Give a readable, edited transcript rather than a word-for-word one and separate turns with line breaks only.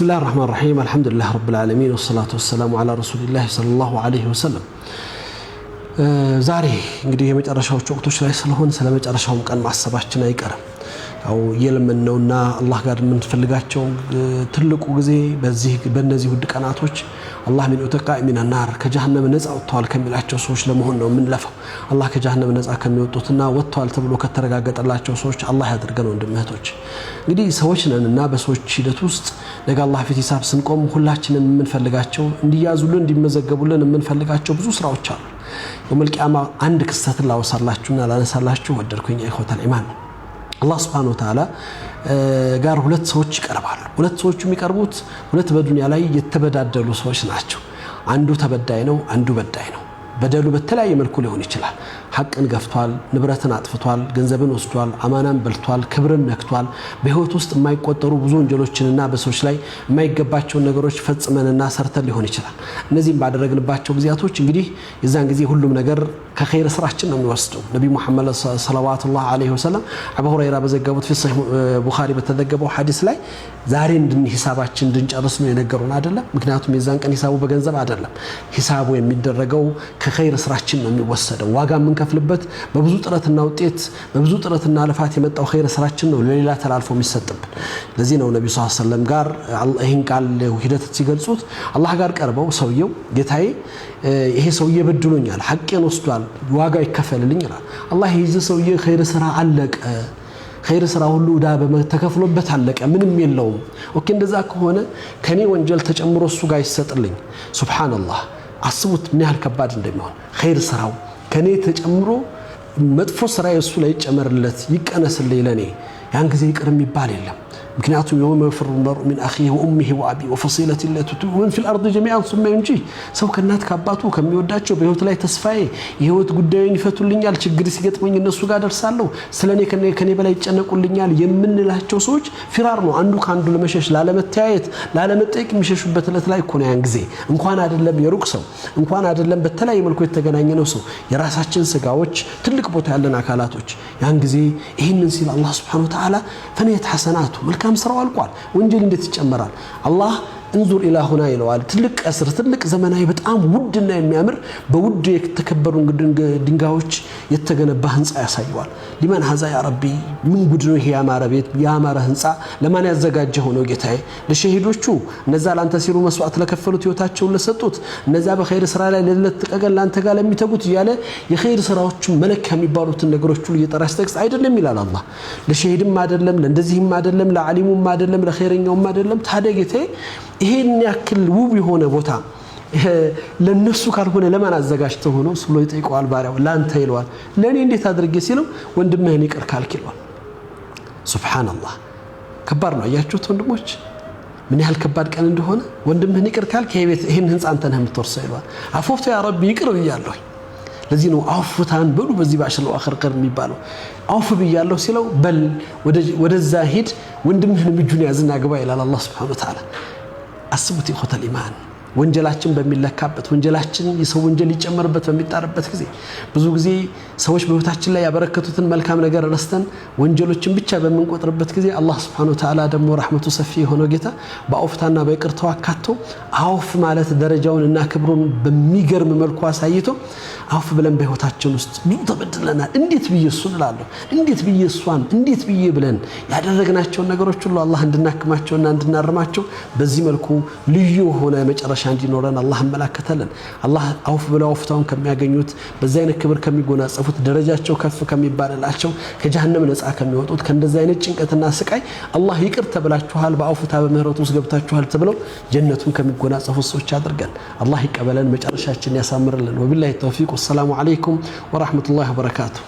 بسم الله الرحمن الرحيم، الحمد لله رب العالمين، والصلاة والسلام على رسول الله صلى الله عليه وسلم። ዛሬ እንግዲህ የመጨረሻዎቹ ወቅቶች ላይ ስለሆን ስለ መጨረሻውም ቀን ማሰባችን አይቀርም። ያው እየለመንነውና አላህ ጋር የምንፈልጋቸው ትልቁ ጊዜ በዚህ በእነዚህ ውድ ቀናቶች አላህ من عتقاء من النار ከጀሃነም ነፃ ወጥተዋል ከሚላቸው ሰዎች ለመሆን ነው የምንለፋው። አላህ ከጀሃነም ነፃ ከሚወጡትና ወጥተዋል ተብሎ ከተረጋገጠላቸው ሰዎች አላህ ያድርገን። ወንድም እህቶች፣ እንግዲህ ሰዎች ነንና በሰዎች ሂደት ውስጥ ነገ አላህ ፊት ሂሳብ ስንቆም ሁላችንም የምንፈልጋቸው፣ እንዲያዙልን እንዲመዘገቡልን የምንፈልጋቸው ብዙ ስራዎች አሉ። يوم القيامة አንድ ክስተትን ላወሳላችሁና ላነሳላችሁ ወደድኩኝ። إخوة الإيمان፣ አላህ سبحانه وتعالى ጋር ሁለት ሰዎች ይቀርባሉ። ሁለት ሰዎቹ የሚቀርቡት ሁለት በዱንያ ላይ የተበዳደሉ ሰዎች ናቸው። አንዱ ተበዳይ ነው፣ አንዱ በዳይ ነው። በደሉ በተለያየ መልኩ ሊሆን ይችላል። ሐቅን ገፍቷል፣ ንብረትን አጥፍቷል፣ ገንዘብን ወስዷል፣ አማናን በልቷል፣ ክብርን ነክቷል። በህይወት ውስጥ የማይቆጠሩ ብዙ ወንጀሎችንና በሰዎች ላይ የማይገባቸውን ነገሮች ፈጽመንና ሰርተን ሊሆን ይችላል። እነዚህም ባደረግንባቸው ጊዜያቶች እንግዲህ የዛን ጊዜ ሁሉም ነገር ከኸይር ስራችን ነው የሚወስደው። ነቢ ሙሐመድ صلوات الله عليه وسلم አቡ ሁረይራ በዘገቡት في صحيح ቡኻሪ በተዘገበው ሐዲስ ላይ ዛሬ እንድን ሂሳባችን እንድንጨርስ ነው የነገሩን አይደለም። ምክንያቱም የዛን ቀን ሂሳቡ በገንዘብ አይደለም። ሂሳቡ የሚደረገው ከኸይር ስራችን ነው የሚወሰደው። ዋጋ የምንከፍልበት በብዙ ጥረትና ውጤት በብዙ ጥረትና ልፋት የመጣው ኸይር ስራችን ነው ለሌላ ተላልፎ የሚሰጥብን። ለዚህ ነው ነቢ ስ ሰለም ጋር ይህን ቃል ሂደት ሲገልጹት አላህ ጋር ቀርበው ሰውየው ጌታዬ፣ ይሄ ሰውዬ በድሎኛል፣ ሐቄን ወስዷል፣ ዋጋ ይከፈልልኝ ይላል። አላህ የዚህ ሰውዬ ኸይር ስራ አለቀ፣ ኸይር ስራ ሁሉ ዕዳ ተከፍሎበት አለቀ፣ ምንም የለውም። Okay፣ እንደዛ ከሆነ ከኔ ወንጀል ተጨምሮ እሱ ጋር ይሰጥልኝ። سبحان الله፣ አስቡት ምን ያህል ከባድ እንደሚሆን። ኸይር ስራው ከኔ ተጨምሮ መጥፎ ስራ የእሱ ላይ ይጨመርለት ይቀነስልኝ ለኔ። ያን ጊዜ ይቅር የሚባል የለም። ምክንያቱም يوم يفر المرء من أخيه وأمه وأبيه وفصيلته التي تؤويه ومن في الأرض جميعا ثم ينجيه። ሰው ከእናት ከአባቱ ከሚወዳቸው፣ በህይወት ላይ ተስፋዬ፣ የህይወት ጉዳዩን ይፈቱልኛል፣ ችግር ሲገጥመኝ እነሱ ጋር ደርሳለሁ፣ ስለ እኔ ከኔ በላይ ይጨነቁልኛል የምንላቸው ሰዎች فرار ነው። አንዱ ከአንዱ ለመሸሽ፣ ላለመተያየት፣ ላለመጠየቅ የሚሸሹበት ዕለት ላይ እኮ ነው። ያን ጊዜ እንኳን አይደለም የሩቅ ሰው፣ እንኳን አይደለም በተለያየ መልኩ የተገናኘ ነው ሰው፣ የራሳችን ስጋዎች፣ ትልቅ ቦታ ያለን አካላቶች። ያን ጊዜ ይህንን ሲል አላህ سبحانه وتعالى فنيت حسناته፣ መልካም ስራው አልቋል። ወንጀል እንዴት ይጨመራል? አላህ انظر إلى هنا ይለዋል። ትልቅ قصر፣ ትልቅ ዘመናዊ፣ በጣም ውድና የሚያምር በውድ የተከበሩ ድንጋዮች የተገነባ ህንፃ ያሳየዋል። لمن هذا يا ربي? ምን ጉድ ነው ይሄ ያማረ ቤት፣ ያማረ ህንፃ ለማን ያዘጋጀ ሆነው ጌታዬ? ለሸሂዶቹ፣ እነዛ ለአንተ ሲሉ መስዋዕት ለከፈሉት፣ ህይወታቸውን ለሰጡት፣ እነዛ በኸይር ስራ ላይ ሌሊት ቀን ለአንተ ጋር ለሚተጉት እያለ የኸይር ስራዎችን መለኪያ የሚባሉትን ነገሮች ሁሉ እየጠራ ሲጠቅስ አይደለም ይላል አላህ። ለሸሂድም አይደለም፣ ለእንደዚህም አይደለም፣ ለዓሊሙም አይደለም፣ ለኸይረኛውም አይደለም። ታዲያ ጌታዬ፣ ይሄን ያክል ውብ የሆነ ቦታ ለነሱ ካልሆነ ለማን አዘጋጅተው ሆኖ ብሎ ይጠይቀዋል። ባሪያው ላንተ ይለዋል። ለእኔ እንዴት አድርጌ ሲለው ወንድምህን ይቅር ካልክ ይለዋል። سبحان الله፣ ከባድ ነው። አያችሁት ወንድሞች ምን ያህል ከባድ ቀን እንደሆነ። ወንድምህን ይቅር ካልክ ይሄን ህንፃ አንተ ነህ የምትወርሰው ይለዋል። عفوت يا ربي፣ ይቅር ብያለሁ። ለዚህ ነው አውፍታን በሉ በዚህ በ العشر الأواخر ቀን የሚባለው። አውፍ ብያለሁ ሲለው በል ወደዛ ሂድ፣ ወንድምህን እጁን ያዝና ግባ ይላል አላህ سبحانه وتعالى። አስቡት إخوة الإيمان፣ ወንጀላችን በሚለካበት፣ ወንጀላችን የሰው ወንጀል ሊጨመርበት በሚጣርበት ጊዜ፣ ብዙ ጊዜ ሰዎች በህይወታችን ላይ ያበረከቱትን መልካም ነገር ረስተን ወንጀሎችን ብቻ በምንቆጥርበት ጊዜ አላህ سبحانه وتعالى ደግሞ ረሕመቱ ሰፊ የሆነው ጌታ በአውፍታና በይቅርታው አካቶ አውፍ ማለት ደረጃውን እና ክብሩን በሚገርም መልኩ አሳይቶ አውፍ ብለን በህይወታችን ውስጥ ብዙ ተበድለናል። እንዴት ብዬ እሱን እላለሁ፣ እንዴት ብዬ እሷን፣ እንዴት ብዬ ብለን ያደረግናቸውን ነገሮች ሁሉ አላህ እንድናክማቸውና እንድናርማቸው በዚህ መልኩ ልዩ የሆነ መጨረሻ እንዲኖረን አላህ አመላከተልን። አላህ አውፍ ብለው አውፍታውን ከሚያገኙት፣ በዚህ አይነት ክብር ከሚጎናጸፉት፣ ደረጃቸው ከፍ ከሚባልላቸው፣ ከጀሃነም ነፃ ከሚወጡት፣ ከእንደዚህ አይነት ጭንቀትና ስቃይ አላህ ይቅር ተብላችኋል፣ በአውፍታ በምህረቱ ውስጥ ገብታችኋል ተብለው ጀነቱን ከሚጎናጸፉት ሰዎች አድርገን። አላህ ይቀበለን፣ መጨረሻችን ያሳምርልን። وبالله التوفيق፣ والسلام عليكم ورحمة الله وبركاته።